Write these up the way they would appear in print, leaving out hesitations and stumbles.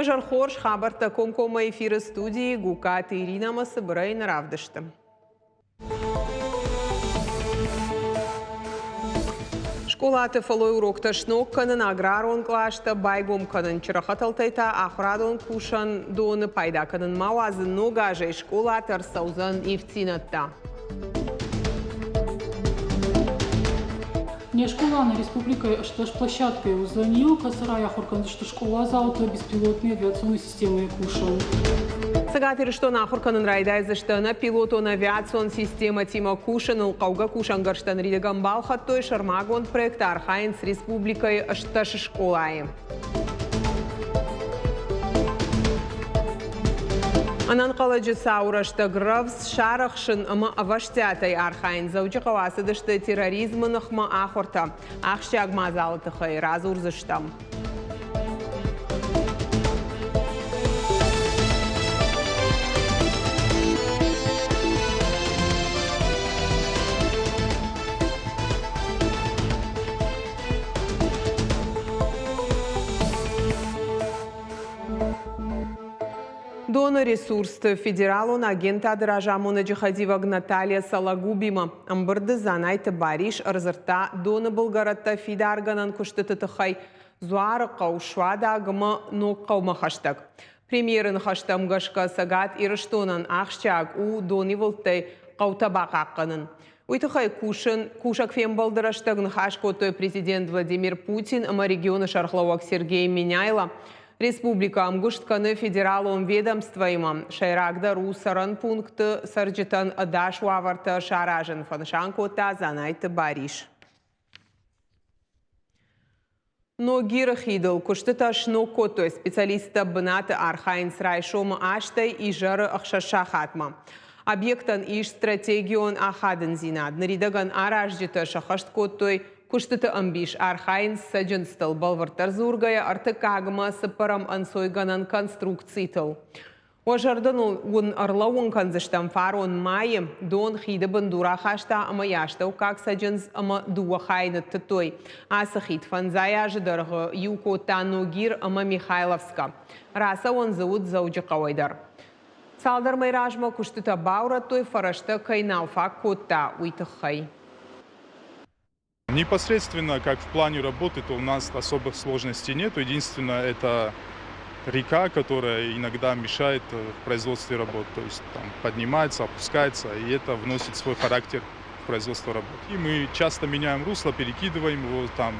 Уӕ зӕр хорз, хабӕрттӕ комкоммӕ эфиры студийы Гукаты Иринӕмӕ цыбырӕй нӕ равдысты. Скъолаты фӕллой уроктӕ сног кӕнын, аграрон къластӕ байгом кӕнын, чырӕхӕтӕлтӕй та ахуырадон кусӕндоны пайда кӕнын ма уадзын ног азӕй скъолаты ӕрцӕудзӕн ивддзинӕдтӕ. Не скъола нӕ республикӕйы ӕстдӕс площадкӕйы уыдзӕн иу, кӕцы райахуыр кӕндзысты скъоладзаутӕ беспилотные авиационные системӕйы кусын. Цӕгат Ирыстоны ахуыр кӕнын райдайдзысты ӕнӕпилотон авиацион системӕтимӕ кусыныл хъӕугӕ кусӕнгӕрзтӕ ныридӕгӕн балхӕдтой, сӕрмагонд проекты архайынц республикӕйы 18 скъолайы. Ӕнӕнхъӕлӕджы цауы рӕстӕг рӕвдз сарӕхсын ӕмӕ ӕвӕстиатӕй архайын Дзӕуджыхъӕуы ацыдысты терроризмы ныхмӕ ахуыртӕ. Ахсджиаг мадзалы тыххӕй радзурдзыстӕм. Доны ресурсты федералон агентады разамонӕджы хӕдивӕг Наталья Сологубимӕ ӕмбырды Дзанайты Барис ӕрдзырдта доны былгӕрӕттӕ фидаргӕнӕн куыстыты тыххӕй Дзуарыхъӕу, Суадаг ӕмӕ Ногхъӕумӕ хӕстӕг. Премьеры ныхӕстӕм гӕсгӕ Цӕгат Ирыстонӕн ахсджиаг у донивылдтӕй хъӕутӕ бахъахъхъӕнын. Уый тыххӕй кусын, кусӕг фембӕлды рӕстӕг ныхас кодтой президент Владимир Путин ӕмӕ регионы сӕргълӕууӕг Сергей Меняйло. Республикӕ ӕмгуыст кӕны федералон ведомствоимӕ. Сӕйрагдӕр у цӕрӕн пункты цӕрджытӕн ӕдас уавӕртӕ саразын, фӕнысан кодта Дзанайты Барис. Ногиры хидыл куыстытӕ сног кодтой. Специалисттӕ бынаты архайынц райсомы астӕй изӕры ӕхсӕз сахатмӕ. Объектӕн ис стратегион ахадындзинад. Ныридӕгӕн аразджытӕ сӕххӕст кодтой куыстыты ӕмбис, архайынц цӕджындзтыл, бӕлвырддӕр дзургӕйӕ, ӕртыккагмӕ цыппӕрӕм ӕнцойгӕнӕн конструкцитыл. Уӕ зӕрдыл уын ӕрлӕууын кӕндзыстӕм, фарон майы дон хиды бындур ахаста ӕмӕ йӕ астӕуккаг цӕджындз ӕмӕ дыууӕ хайы ныттыдтой. Ацы хид фӕндзай азы дӕргъы иу кодта Ногир ӕмӕ Михайловскӕ. Рацӕуӕн дзы уыд Дзӕуджыхъӕуӕй дӕр. Цалдӕр мӕй размӕ куыстытӕ баурӕдтой, фӕрӕзтӕ кӕй нал фаг кодта, уый тыххӕй. Непосредственно, как в плане работы, то у нас особых сложностей нет. Единственное, это река, которая иногда мешает в производстве работ. То есть там поднимается, опускается, и это вносит свой характер в производство работ. И мы часто меняем русло, перекидываем его, там,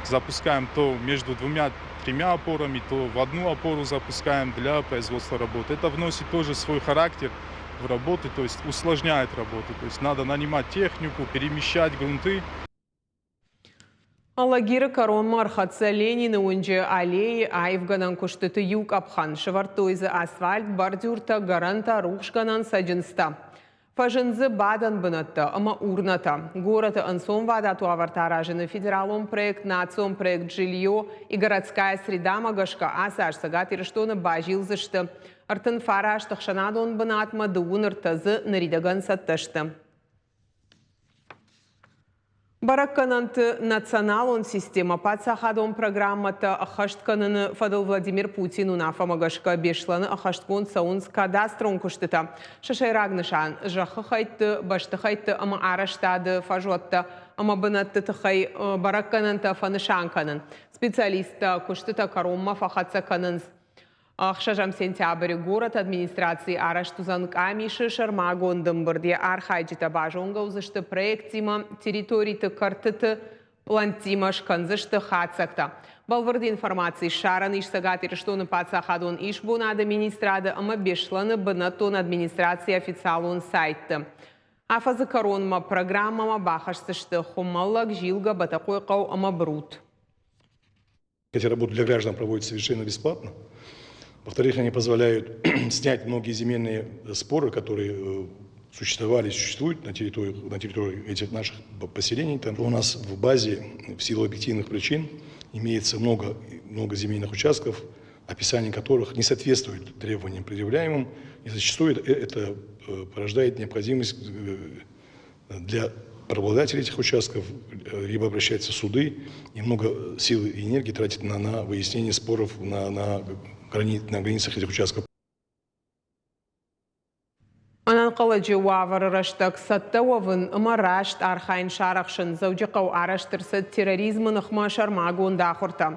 запускаем то между двумя-тремя опорами, то в одну опору запускаем для производства работ. Это вносит тоже свой характер в работы, то есть усложняет работу. То есть надо нанимать технику, перемещать грунты. Алагиры кӕронмӕ ӕрхӕццӕ Ленины уынджы аллейы аивгӕнӕн куыстыты иу къӕпхӕн. Сӕвӕрдтой дзы асфальт, бордюртӕ, гӕрӕнтӕ, рухсгӕнӕн цӕджындзтӕ. Фӕзынд дзы бадӕн бынӕттӕ ӕмӕ урнӕтӕ. Горӕты ӕнцонвадат уавӕртӕ аразыны федералон проект национ проект «Жилье и городская среда»-мӕ гӕсгӕ ацы аз Цӕгат Ирыстоны базилдзысты 39 ӕхсӕнадон бынатмӕ, дыууын ӕртӕ дзы ныридӕгӕн цӕттӕ сты. Бӕрӕггӕнӕнты националон системӕ паддзахадон программӕтӕ ӕххӕст кӕныны фӕдыл Владимир Путин уынаффӕмӕ гӕсгӕ Беслӕны ӕххӕстгонд цӕуынц кадастрон куыстытӕ. Сӕ сӕйраг нысан – зӕххы хӕйтты, бӕстыхӕйтты ӕмӕ арӕзтады фӕзуӕттӕ ӕмӕ бынӕтты тыххӕй бӕрӕггӕнӕнтӕ фӕнысан кӕнын. Специалисттӕ куыстытӕ кӕронмӕ фӕхӕццӕ кӕнынц. Ӕхсӕзӕм сентябры горӕты администрацийы арӕзт уыдзӕн къамисы сӕрмагонд ӕмбырд. Йӕ архайджытӕ базонгӕ уыдзысты проекттимӕ, территориты кӕртыты пълӕнттимӕ скӕндзысты хатдзӕгтӕ. Бӕлвырд информаци ссарӕн ис Цӕгат Ирыстоны паддзахадон исбонады министрады ӕмӕ Беслӕны бынӕттон администрацийы официалон сайтты. Афӕдзы кӕронмӕ программӕмӕ бахӕсдзысты Хуымӕллӕг, Зилгӕ, Бӕтӕхъойыхъӕу ӕмӕ Брут. Эти работы для граждан проводятся совершенно бесплатно. Во-вторых, они позволяют снять многие земельные споры, которые существовали и существуют на территории этих наших поселений. Там у нас в базе в силу объективных причин имеется много, много земельных участков, описание которых не соответствует требованиям предъявляемым, и зачастую это порождает необходимость для правообладателей этих участков либо обращаться в суды и много сил и энергии тратить на выяснение споров на на границах этих участков. Ӕнӕнхъӕлӕджы уавӕры рӕстӕг цӕттӕ уӕвын ӕмӕ раст архайын сарӕхсын Дзӕуджыхъӕуы арӕзт ӕрцыд терроризмы ныхмӕ сӕрмагонд ахуыртӕ.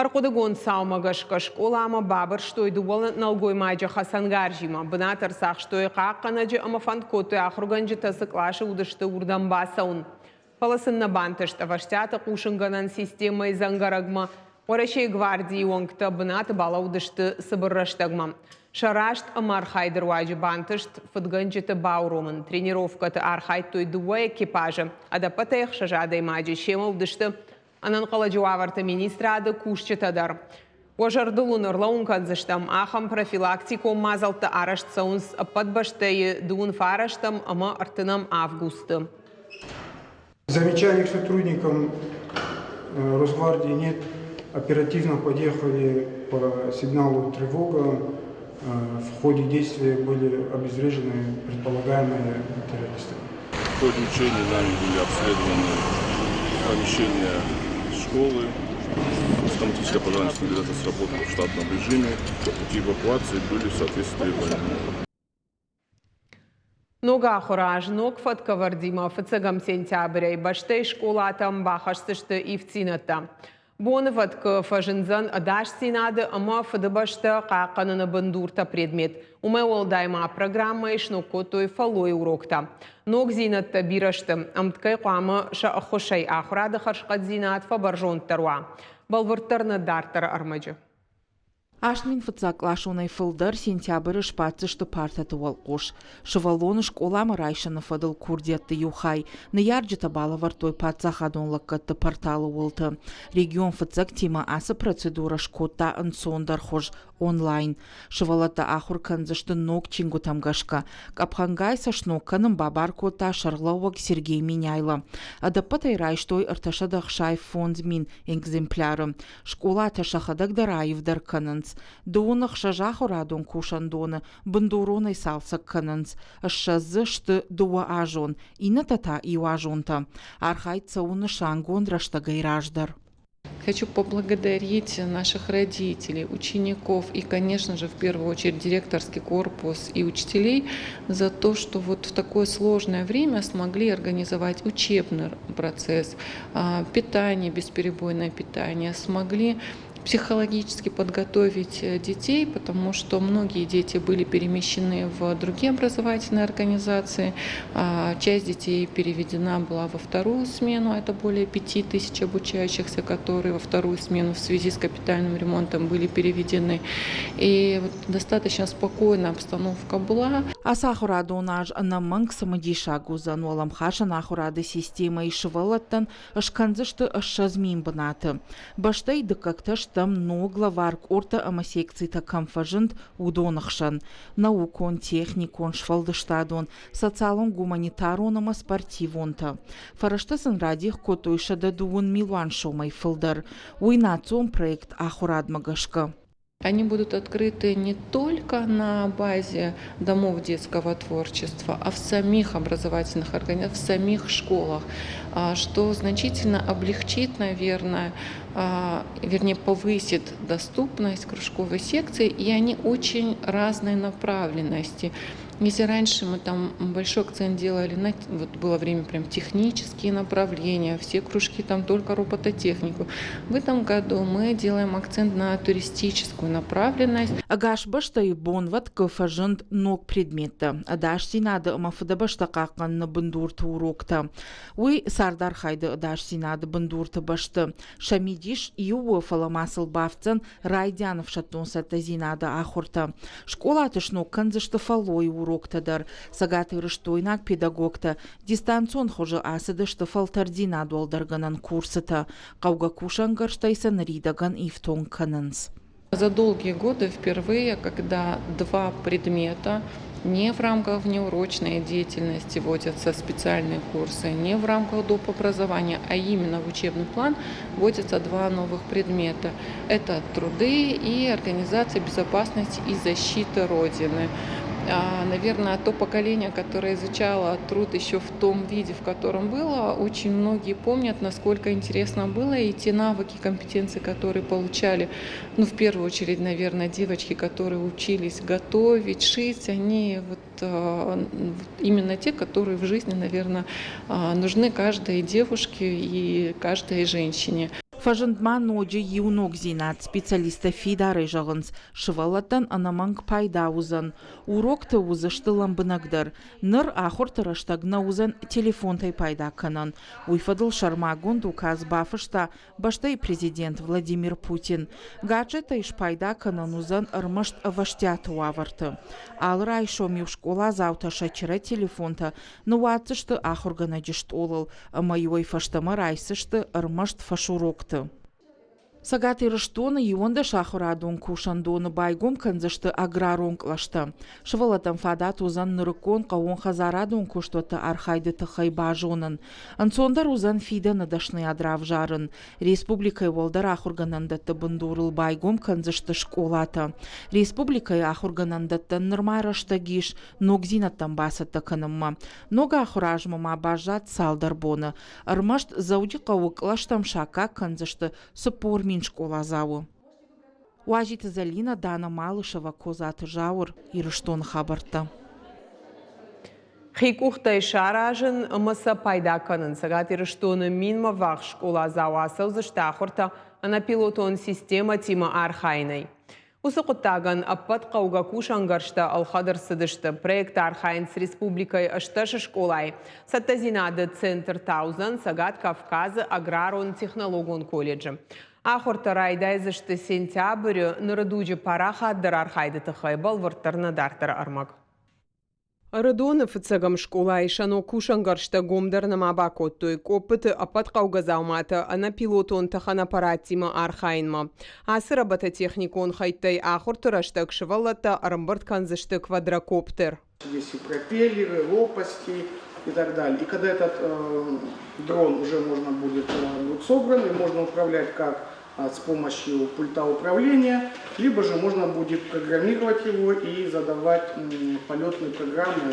Ӕрхъуыдыгонд цаумӕ гӕсгӕ скъоламӕ бабырстой дыууӕ нӕлгоймаджы хӕцӕнгарзимӕ. Бынат ӕрцахстой хъахъхъӕнӕджы ӕмӕ фӕнд кодтой ахуыргӕнджытӕ цы къласы уыдысты, уырдӕм бацӕуын. Фӕлӕ сын нӕ бантыст ӕвӕстиаты хъусынгӕнӕн системӕйы дзӕнгӕрӕгмӕ Уӕрӕсейы гвардийы уӕнгтӕ бынаты балӕудысты цыбыр рӕстӕгмӕ. Сӕ раст ӕмӕ архайды руаджы бантыст фыдгӕнджыты бауромын. Тренировкӕты архайдтой дыууӕ экипажы, ӕдӕппӕтӕй ӕхсӕз адӕймаджы семӕ уыдысты ӕнӕнхъӕлӕджы уавӕрты министрады кусджытӕ дӕр. Уӕ зӕрдыл уын ӕрлӕууын кӕндзыстӕм, ахӕм профилактикон мадзӕлттӕ арӕзт цӕуынц ӕппӕт бӕстӕйы дыууын фарӕстӕм ӕмӕ ӕртынӕм августы. Замечаний к сотрудникам Росгвардии нет. Оперативно подъехали по сигналу тревога. В ходе действия были обезврежены предполагаемые террористы. В ходе учений нами были обследованы помещения школы. Автоматическая пожарная сигнализация сработала в штатном режиме. Пути эвакуации были в соответствии с требованиями. Ног ахуыры аз ног фӕткӕвӕрдимӕ фыццӕгӕм сентябрӕй бӕстӕйы скъолатӕм бахӕсдзысты ивддзинӕдтӕ. Боны фӕткы фӕзындзӕн ӕдасдзинады ӕмӕ Фыдыбӕстӕ хъахъхъӕныны бындуртӕ предмет. Уымӕй уӕлдай ма программӕйы сног кодтой фӕллойы уроктӕ. Ногдзинӕдтӕ бирӕ сты. Ӕмткӕй хъуамӕ сӕ ӕххуысӕй ахуырады хӕрзхъӕддзинад фӕбӕрзонддӕр уа. Бӕлвырддӕр нӕ дарддӕры ӕрмӕджы. 8000 фыццагкъласонӕй фылдӕр сентябры сбаддзысты партӕты уӕлхъус. Сывӕллоны скъоламӕ райсыны фӕдыл курдиӕтты иу хай ныййарджытӕ балӕвӕрдтой паддзахадон лӕггӕдты порталы уылты. Регион фыццӕгтимӕ ацы процедурӕ скодта ӕнцондӕр хуыз онлайн. Сывӕллӕттӕ ахуыр кӕндзысты ног чингуытӕм гӕсгӕ. Къӕпхӕнгай сӕ сног кӕнын бабар кодта сӕргълӕууӕг Сергей Меняйло. Ӕдӕппӕтӕй райстой 365 000 экземпляры. Скъолатӕ сӕхӕдӕг дӕр аивдӕр кӕнынц. 26 ахуырадон кусӕндоны бындуронӕй цалцӕг кӕнынц. 20 дзы сты дыууӕазон, иннӕтӕ та иуазонтӕ. Архайд цӕуы нысангонд рӕстӕгӕй раздӕр. Хочу поблагодарить наших родителей, учеников и, конечно же, в первую очередь директорский корпус и учителей за то, что вот в такое сложное время смогли организовать учебный процесс, питание, бесперебойное питание, смогли психологически подготовить детей, потому что многие дети были перемещены в другие образовательные организации. Часть детей переведена была во вторую смену, это более 5000 обучающихся, которые во вторую смену в связи с капитальным ремонтом были переведены. И вот достаточно спокойная обстановка была. Ацы ахуырадон аз ӕнӕмӕнг цымыдисаг уыдзӕн уӕлӕмхасӕн ахуырады системӕйы сывӕллӕттӕн скӕндзысты 20 000 бынаты. Бӕстӕйы дыккӕгтӕ стӕм ног лӕвар къордтӕ ӕмӕ секцитӕ кӕм фӕзынд, уыдоны хсӕн. Наукон, техникон, сфӕлдыстадон, социалон-гуманитарон ӕмӕ спортивонтӕ. Фӕрӕзтӕ сын радих кодтой 120 милуан сомӕй фылдӕр. Уый национ проект ахуырадмӕ гӕсгӕ. Они будут открыты не только на базе домов детского творчества, а в самих образовательных организациях, в самих школах, что значительно облегчит, наверное, вернее, повысит доступность кружковой секции, и они очень разной направленности. Если раньше мы там большой акцент делали на, вот было время прям технические направления, все кружки там только робототехнику. В этом году мы делаем акцент на туристическую направленность. Ӕгас бӕстӕйы бонвӕткы фӕзынд ног предметтӕ. Ӕдасдзинады ӕмӕ Фыдыбӕстӕ хъахъхъӕныны бындурты уроктӕ. Уый цардархайды ӕдасдзинады бындурты бӕсты. Сӕ мидис иу у, фӕлӕ ма сыл бафтдзӕн райдиан ӕфсӕддон цӕттӕдзинады ахуыртӕ. Скъолаты сног кӕндзысты фӕллойы уроктӕ дӕр. Цӕгатирыстойнаг педагогтӕ дистанцион хуызы ацыдысты фӕлтӕрддзинад уӕлдӕргӕнӕн курсытӕ. Хъӕугӕ кусӕнгӕрзтӕй сӕ ныридӕгӕн ифтонг кӕнынц. За долгие годы впервые, когда два предмета не в рамках внеурочной деятельности вводятся специальные курсы, не в рамках доп. Образования, а именно в учебный план вводятся два новых предмета. Это труды и организация безопасности и защиты Родины. Наверное, то поколение, которое изучало труд еще в том виде, в котором было, очень многие помнят, насколько интересно было, и те навыки, компетенции, которые получали, ну, в первую очередь, наверное, девочки, которые учились готовить, шить, они вот именно те, которые в жизни, наверное, нужны каждой девушке и каждой женщине. Фӕзынд ма ноджы иу ногдзинад, специалисттӕ фидарӕй зӕгъынц, сывӕллӕттӕн ӕнӕмӕнг пайда уыдзӕн. Урокты уыдзысты лӕмбынӕгдӕр. Ныр ахуырты рӕстӕг нӕ уыдзӕн телефонтӕй пайда кӕнӕн. Уый фӕдыл сӕрмагонд указ бафыста бӕстӕйы президент Владимир Путин. Гаджеттӕй спайда кӕнӕн уыдзӕн ӕрмӕст ӕвӕстиаты уавӕрты. Алы райсом-иу скъоладзаутӕ сӕ чырӕ телефонтӕ ныууадздзысты ахуыргӕнӕджы стъолыл ӕмӕ-иу ӕй фӕстӕмӕ райсдзысты ӕрмӕст фӕсурокты. Цӕгат Ирыстоны 11 ахуырадон кусӕндоны байгом кӕндзысты аграрон кълӕстӕ. Сывӕллӕттӕн фадат уыдзӕн нырыккон хъӕууонхӕдзарадон куыстуӕтты архайды тыххӕй базонын. Ӕнцондӕр уыдзӕн фидӕны дӕсныйад равзарын. Республикӕйы уӕлдӕр ахуыргӕнӕндӕтты бындурыл байгом кӕндзысты скъолатӕ. Республикӕйы ахуыргӕнӕндӕттӕн нырма рӕстӕг ис ногдзинӕдтӕм бацӕттӕ кӕнынмӕ. Ног ахуыры азмӕ ма баззад цалдӕр боны. Ӕрмӕст Дзӕуджыхъӕуы кълӕстӕм саккаг кӕндзысты 40 000 скъоладзауы. Уазиты Зӕлинӕ, Дана Малышева, Козаты Зауыр, Ирыстоны хабӕрттӕ. Хи къухтӕй саразын ӕмӕ сӕ пайда кӕнын. Цӕгат Ирыстоны минмӕ ввахс скъоладзау ацӕудзысты ахуыртӕ ӕнӕпилотон системӕтимӕ архайынӕй. Уыцы хъуыддагӕн ӕппӕт хъӕугӕ кусӕнгӕрзтӕ ӕлхӕд ӕрцыдысты. Проекты архайынц республикӕйы 18 скъолайы. Цӕттӕдзинады центр та уыдзӕн Цӕгат Кавказы аграрон-технологон колледжы. Ахуыртӕ райдайдзысты сентябры. Ныры дуджы парахатдӕр архайды тыххӕй бӕлвырддӕр нӕ дарддӕры ӕрмӕг. Ӕрыдоны фыццӕгӕм скъолайы сӕ ног кусӕнгӕрзтӕ гом дӕр нӕма бакодтой. Къоппыты ӕппӕт хъӕугӕ дзауматӕ ӕнӕпилотон тӕхӕн аппараттимӕ архайынмӕ. Ацы робототехникон хӕйттӕй ахуырты рӕстӕг сывӕллӕттӕ ӕрӕмбырд кӕндзысты квадрокоптер. Есть и пропеллеры, лопасти и так далее. И когда этот дрон уже можно будет собран, и можно управлять как с помощью пульта управления, либо же можно будет программировать его и задавать полетные программы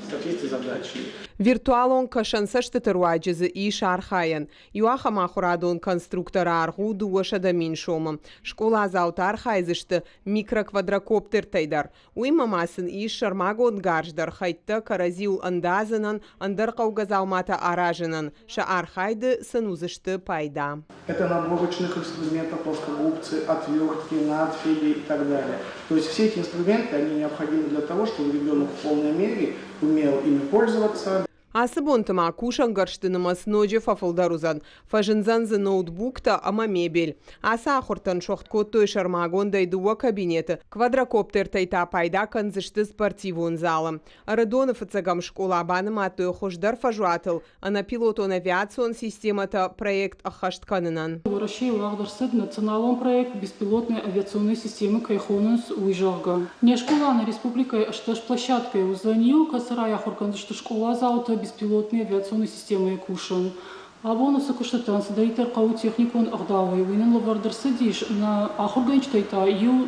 в соответствии с задачей. Виртуалон кӕсӕнцӕстыты руаджы дзы ис архайӕн. Иу ахӕм ахуырадон конструкторы аргъ у 200 000 сомы. Скъоладзаутӕ архайдзысты микроквадрокоптертӕй дӕр. Уыимӕ ма сын ис сӕрмагонд гарз дӕр хӕйттӕ кӕрӕдзиуыл ӕндадзынӕн, ӕндӕр хъӕугӕ дзауматӕ аразынӕн. Сӕ архайды сын уыдзысты пайда. Это набор ручных инструментов, плоскогубцы, отвертки, надфили и так далее. То есть все эти инструменты, они необходимы для того, чтобы ребенок в полной мере умел ими пользоваться. Ацы бонты ма кусӕнгӕрзты нымӕц ноджы фӕфылдӕр уыдзӕн. Фӕзындзӕн дзы ноутбуктӕ ӕмӕ мебель. Ацы ахуыртӕн суӕгъд кодтой сӕрмагондӕй дыууӕ кабинеты, квадрокоптертӕй та пайда кӕндзысты спортивон залы. Ӕрыдоны фыццӕгӕм скъола банымадтой хуыздӕр фӕзуатыл ӕнӕпилотон авиацион системӕтӕ проект ӕххӕст кӕнынӕн. Уӕрӕсейы уагъд ӕрцыд националон проект «Беспилотные авиационные системы» кӕй хонынц, уый, зӕгъгӕ. Не скъола нӕ республикӕйы 18 площадкӕйы уыдзӕн иу, кӕцырай ахуыр кӕндзысты скъоладзаутӕ беспилотные авиационные системӕйы кусын. Абон уыцы куыстытӕн цыдӕриддӕр хъӕуы техникон ӕгъдауӕй, уый нын лӕвӕрд ӕрцыдис. Нӕ ахуыргӕнджытӕй та иу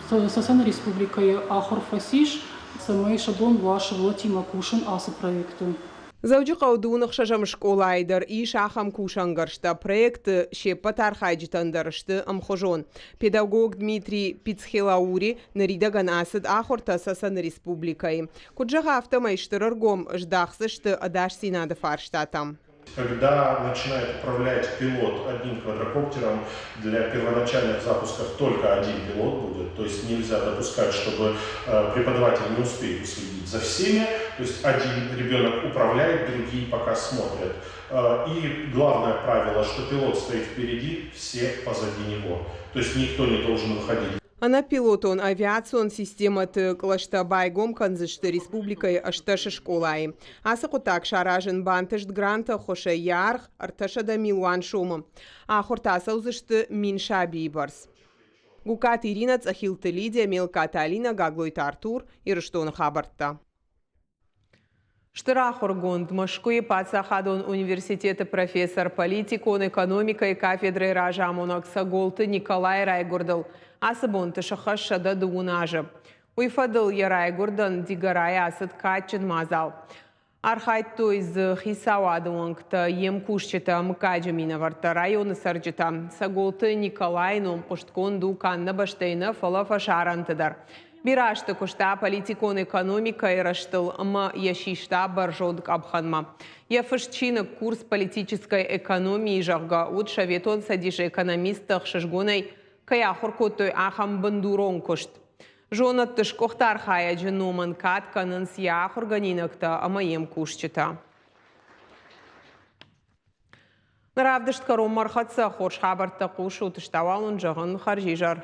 Цӕцӕны республикӕйы ахуыр фӕцис, цӕмӕй сӕ бон уа сывӕллӕттимӕ кусын ацы проекты. Дзӕуджыхъӕуы 16-ӕм скъолайы дӕр ис ахӕм кусӕнгӕрзтӕ. Проекты се ппӕт архайджытӕн дӕр сты ӕмхуызон. Педагог Дмитрий Пицхелаури ныридӕгӕн ацыд ахуыртӕ Цӕцӕны республикӕйы. Куыд зӕгъы, афтӕмӕй стыр ӕргом здахдзысты ӕдасдзинады фарстатӕм. Когда начинает управлять пилот одним квадрокоптером, для первоначальных запусков только один пилот будет, то есть нельзя допускать, чтобы преподаватель не успеет уследить за всеми, то есть один ребенок управляет, другие пока смотрят. И главное правило, что пилот стоит впереди, все позади него, то есть никто не должен выходить. Ӕнӕпилотон авиацион системӕты кълӕстӕ байгом кӕндзысты республикӕйы 18 скъолайы. Ацы хъуыддаг саразын бантыст гранты ӕххуысӕй, йӕ аргъ 300 милуан сомы. Ахуыртӕ ацӕудзысты 1000 сабийы бӕрц. Гукаты Ирина, Цъӕхилты Лидия, Мелкаты Алина, Гаглойты Артур, Ирыстоны хабӕрттӕ. Стыр ахуыргонд, Мӕскуыйы паддзахадон университеты профессор, политикон экономикӕйы кафедрӕйы разамонӕг Цӕголты Николайы райгуырдыл ацы бонты сӕххӕст 120 азы. Уый фӕдыл йӕ райгуырдӕн Дигорайы ацыд кадджын мадзал. Архайдтой дзы хицауады уӕнгтӕ, йе мкусджытӕ, мыггаджы минӕвӕрттӕ, районы цӕрджытӕ. Цӕголты Николайы ном хъуыстгонд у канд нӕ бӕстӕйы нӕ, фӕлӕ фӕсарӕнты дӕр. Бирӕ азты куыста политикон экономикӕйы рӕзтыл ӕмӕ йӕ систа бӕрзонд къӕпхӕнмӕ. Йӕ фыст чиныг «Курс политической экономии», зӕгъгӕ, уыд Советон Цӕдисы экономистты ӕхсызгонӕй кӕй ахуыр кодтой, ахӕм бындурон куыст. Зонӕдты сгуыхт архайӕджы номӕн кад кӕнынц йӕ ахуыргӕнинӕгтӕ ӕмӕ йе мкусджытӕ. Равдыст кӕронмӕ ӕрхӕццӕ. Хорз хабӕрттӕ хъусут, стауал уын зӕгъын хӕрзизӕр.